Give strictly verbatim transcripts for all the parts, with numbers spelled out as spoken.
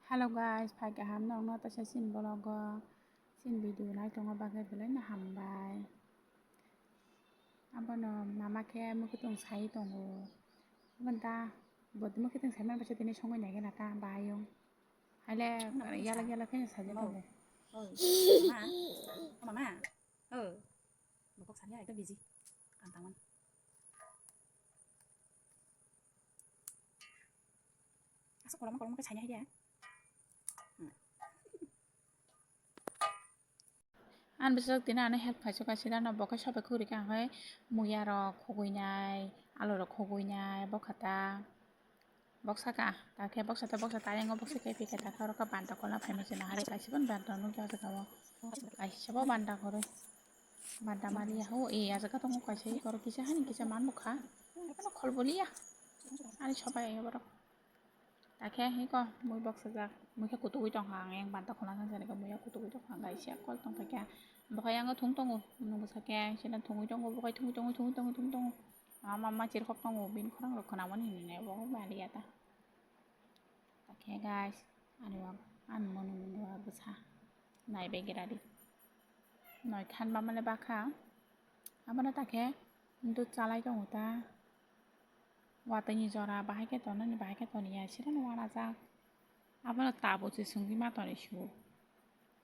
Hello guys, phai kaham nokno tasa sin vlog o sin video nai tongo bagwi belai no hambai. Abono mama khe mukhutung sai tongo. Aboni ta bo mukhutung sai man bwsa tini songwi nai gana ta bayung. Haile yala yala khe sajak tongo. Oi, mama, mama, oh, bokok sanya ekdom busy, kantang man. Asa koloma koloma khe sanya hai dia. Ani bwswk tini ano help khaisuk kaisa dano bo khe sobai khuri kha hwnkhai muya rok khugui nai, alu rok khugui nai, bokha ta boksa ka ta khe boksa ta boksa ta ayang o boksa khe phi khe ta khe oro khe banta kolna phai masa nahari kaisa bo banta nukya o jaga o kaisa bo banta khoroi banta maliya ho e a jaga tongo kaisa oro kisa hani kisa man bukha khol boliya ani sobai borok. Takhe hiko mui boksajak, mui khe kutugui tongkha ang, yang banta khulna thang sani khe mui kutugui tongkha, ang kaisa kol tongkha khe, bokhai yango thung tongo, nung bwsa khe sini thungui tongo, bokhai thungui tongo, thungui tongo, thungui tongo, ama ma chirkhok tongo, bini khorang rok khwnamani hinwi nai bo baliya ta. Takhe guys, ani wak, ani monu monu wak bwsa nai bai gira di, noi khan ba male bakha, abono takhe dud chalai tongo ta. Watwi ni jora bahai khe tonani, bahai khe toniya, sirano uanajak. Abono tabuk se sungwi ma toni su.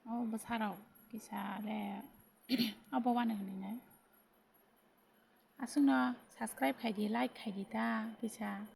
O bwsarok kisa le obo uanw hwnwi nai. Aswkno subscribe khai di, like khai di ta kisa.